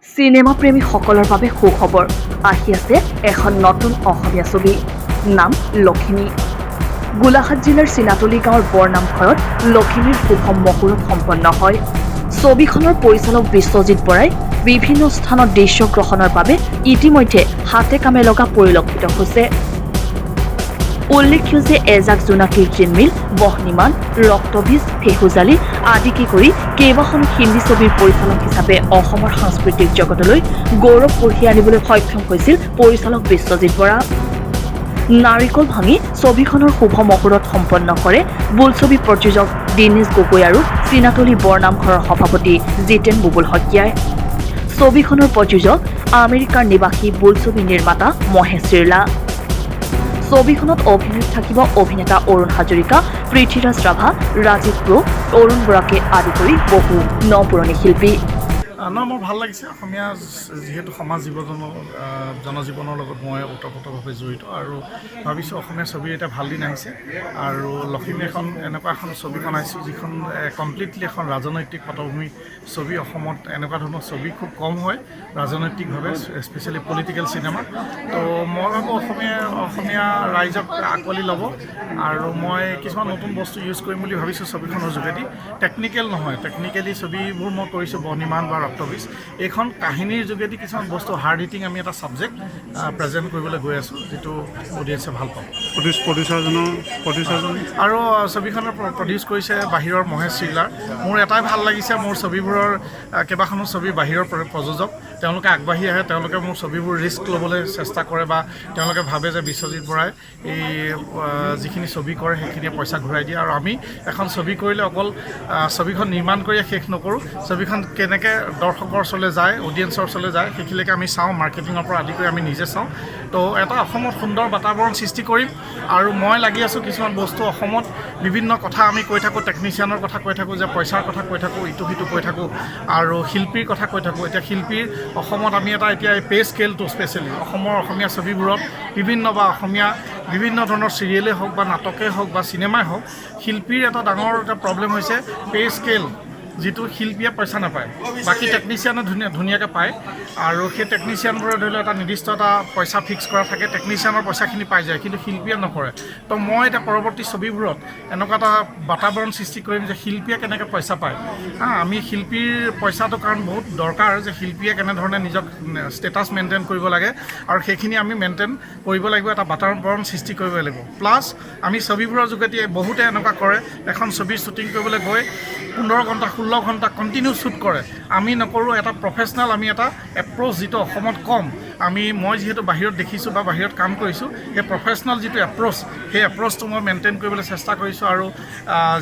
Cinema প্ৰেমীসকলৰ বাবে সুখবৰ। আহি আছে এখন নতুন অসমীয়া ছবি, নাম লখিমী। গোলাঘাট জিলাৰ চিনাতলী গাঁৱৰ বৰনামঘৰত লখিমীৰ শুভ মুহূৰ্ত সম্পন্ন হয়। ছবিখনৰ পৰিচালক বিশ্বজিৎ বৰাই বিভিন্ন স্থানত দৃশ্য গ্ৰহণৰ বাবে ইতিমধ্যে হাতে কামে লগা পৰিলক্ষিত হৈছে। উল্লেখ্য যে এজাক জোনাকীৰ জিলমিল, বহ্নিমান, ৰক্তবীজ, ফেহুজালি আদিকে কৰি কেইবাখনো হিন্দী ছবিৰ পৰিচালক হিচাপে অসমৰ সাংস্কৃতিক জগতলৈ গৌৰৱ কঢ়িয়াই আনিবলৈ সক্ষম হৈছিল পৰিচালক বিশ্বজিৎ বৰা। নাৰিকল ভাঙি ছবিখনৰ শুভ মুহূৰ্ত সম্পন্ন কৰে বোলছবি প্ৰযোজক দীনেশ গগৈ আৰু চিনাতলী বৰনামঘৰৰ সভাপতি জিতেন বুবুল শইকীয়াই। ছবিখনৰ প্ৰযোজক আমেৰিকাৰ নিবাসী বোলছবি নিৰ্মাতা মহেশ চিৰলা। ছবিখনত অভিনয়ত থাকিব অভিনেতা অৰুণ হাজৰিকা, পৃথ্বীৰাজ ৰাভা, ৰাজীৱ ক্ৰ', অৰুণ বৰাকে আদি কৰি বহু ন পুৰণি শিল্পী। ন, মোৰ ভাল লাগিছে। অসমীয়া যিহেতু সমাজ জীৱনৰ, জনজীৱনৰ লগত মই ওতপ্ৰোতভাৱে জড়িত আৰু ভাবিছোঁ অসমীয়া ছবিৰ এটা ভাল দিন আহিছে। আৰু লখিমী এখন এনেকুৱা এখন ছবি বনাইছোঁ, যিখন কমপ্লিটলি এখন ৰাজনৈতিক পটভূমি ছবি। অসমত এনেকুৱা ধৰণৰ ছবি খুব কম হয় ৰাজনৈতিকভাৱে, স্পেচিয়েলি পলিটিকেল চিনেমা। তো মই ভাবোঁ অসমীয়া অসমীয়া ৰাইজক আঁকোৱালি ল'ব আৰু মই কিছুমান নতুন বস্তু ইউজ কৰিম বুলি ভাবিছোঁ ছবিখনৰ যোগেদি। টেকনিকেল নহয়, টেকনিকেলি ছবিবোৰ মই কৰিছোঁ, বহ্নিমান বা ৰক্তবীজ। এইখন কাহিনীৰ যোগেদি কিছুমান বস্তু হাৰ্ড হিটিং আমি এটা ছাবজেক্ট প্ৰেজেণ্ট কৰিবলৈ গৈ আছোঁ, যিটো অডিয়েঞ্চে ভাল পাব। প্ৰডিউচাৰজন? আৰু ছবিখনৰ প্ৰডিউচ কৰিছে বাহিৰৰ মহেশ শ্ৰীলাৰ। মোৰ এটাই ভাল লাগিছে, মোৰ ছবিবোৰৰ কেইবাখনো ছবি বাহিৰৰ প্ৰযোজক, তেওঁলোকে আগবাঢ়ি আহে। তেওঁলোকে মোৰ ছবিবোৰ ৰিস্ক ল'বলৈ চেষ্টা কৰে বা তেওঁলোকে ভাবে যে বিশ্বজিৎ বৰাই এই যিখিনি ছবি কৰে, সেইখিনিয়ে পইচা ঘূৰাই দিয়ে। আৰু আমি এখন ছবি কৰিলে অকল ছবিখন নিৰ্মাণ কৰিয়ে শেষ নকৰোঁ, ছবিখন কেনেকৈ দৰ্শকৰ ওচৰলৈ যায়, অডিয়েঞ্চৰ ওচৰলৈ যায়, সেইখিনিলৈকে আমি চাওঁ। মাৰ্কেটিঙৰ পৰা আদি কৰি আমি নিজে চাওঁ। তো এটা অসমত সুন্দৰ বাতাবৰণ সৃষ্টি কৰিম আৰু মই লাগি আছোঁ কিছুমান বস্তু। অসমত বিভিন্ন কথা আমি কৈ থাকোঁ, টেকনিচিয়ানৰ কথা কৈ থাকোঁ, যে পইচাৰ কথা কৈ থাকোঁ, ইটো সিটো কৈ থাকোঁ আৰু শিল্পীৰ কথা কৈ থাকোঁ। এতিয়া শিল্পীৰ অসমত আমি এটা এতিয়া এই পে' স্কেলটো, স্পেচিয়েলি অসমৰ অসমীয়া ছবিবোৰত বিভিন্ন বা অসমীয়া বিভিন্ন ধৰণৰ চিৰিয়েলেই হওক বা নাটকেই হওক বা চিনেমাই হওক, শিল্পীৰ এটা ডাঙৰ এটা প্ৰব্লেম হৈছে পে' স্কেল, যিটো শিল্পীয়ে পইচা নাপায়। বাকী টেকনিচিয়ানে ধুনীয়া ধুনীয়াকৈ পায় আৰু সেই টেকনিচিয়ানবোৰে ধৰি লওক এটা নিৰ্দিষ্ট এটা পইচা ফিক্স কৰা থাকে, টেকনিচিয়ানৰ পইচাখিনি পাই যায়, কিন্তু শিল্পীয়ে নকৰে। তো মই এতিয়া পৰৱৰ্তী ছবিবোৰত এনেকুৱা এটা বাতাবৰণ সৃষ্টি কৰিম যে শিল্পীয়ে কেনেকৈ পইচা পায়। হা, আমি শিল্পীৰ পইচাটো কাৰণ বহুত দৰকাৰ যে শিল্পীয়ে কেনেধৰণে নিজক ষ্টেটাছ মেইনটেইন কৰিব লাগে আৰু সেইখিনি আমি মেইনটেইন কৰিব লাগিব, এটা বাতাবৰণ সৃষ্টি কৰিব লাগিব। প্লাছ আমি ছবিবোৰৰ যোগেদি বহুতে এনেকুৱা কৰে, এখন ছবি শ্বুটিং কৰিবলৈ গৈ 15 ঘণ্টা, 16 ঘণ্টা কণ্টিনিউ শ্বুট কৰে। আমি নকৰোঁ। এটা প্ৰফেচনেল আমি এটা এপ্ৰ'চ, যিটো অসমত কম। মই যিহেতু বাহিৰত দেখিছোঁ বা বাহিৰত কাম কৰিছোঁ, সেই প্ৰফেচনেল যিটো এপ্ৰ'চ, সেই এপ্ৰ'চটো মই মেইনটেইন কৰিবলৈ চেষ্টা কৰিছোঁ। আৰু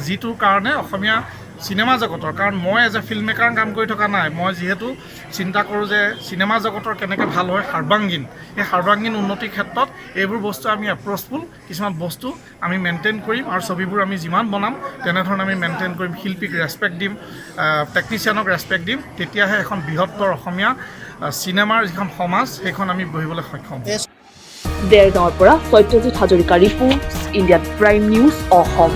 যিটোৰ কাৰণে অসমীয়া চিনেমা জগতৰ, কাৰণ মই এজ এ ফিল্ম মেকাৰ কাম কৰি থকা নাই, মই যিহেতু চিন্তা কৰোঁ যে চিনেমা জগতৰ কেনেকৈ ভাল হয় সৰ্বাংগীন, সেই সৰ্বাংগীন উন্নতিৰ ক্ষেত্ৰত এইবোৰ বস্তু আমি এপ্ৰ'চফুল কিছুমান বস্তু আমি মেইনটেইন কৰিম। আৰু ছবিবোৰ আমি যিমান বনাম, তেনেধৰণে আমি মেইনটেইন কৰিম, শিল্পীক ৰেচপেক্ট দিম, টেকনিচিয়ানক ৰেচপেক্ট দিম। তেতিয়াহে এখন বৃহত্তৰ অসমীয়া চিনেমাৰ যিখন সমাজ, সেইখন আমি গঢ়িবলৈ সক্ষম হ'ম। দেৰগাঁৱৰ পৰা Satyajit Hazarika report, Indian prime news, Assam.